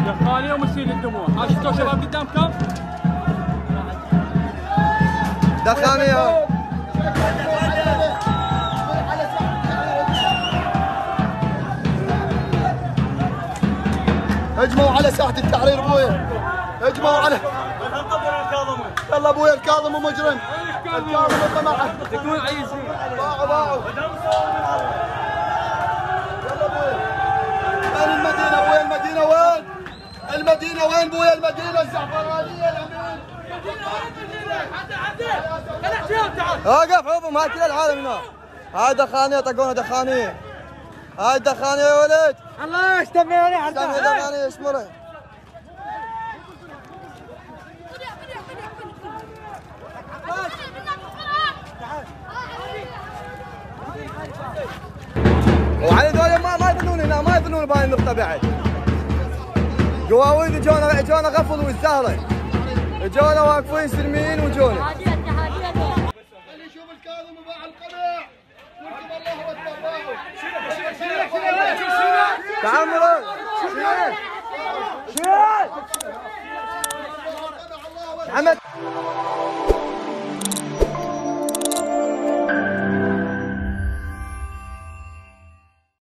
دخانيه ومسيل الدموع. ها شفتوا شباب قدامكم؟ دخانيه. هجموا على ساحة التحرير ابويا، هجموا على يلا ابويا الكاظم ومجرم، الكاظم وطمعه تكون عايزين ضاعوا يلا ابويا. وين المدينة ابويا؟ المدينة وين؟ المدينة وين ابويا؟ المدينة الزعفرانية الامين. وقف عوفهم، هاي كل العالم هنا. هاي دخانية طقونا دخانية، هاي دخانية يا ولد. الله اشتمني حتى دخانية اشمره. وعلى ذول ما يظنون هنا، ما يظنون بهاي النقطة بعد. قواويد اجونا غفلوا الزهرة، اجونا واقفين سلميين وجونا. اللي يشوف الكاظم وباع القمع يركب الله اكبر. تعال مراد.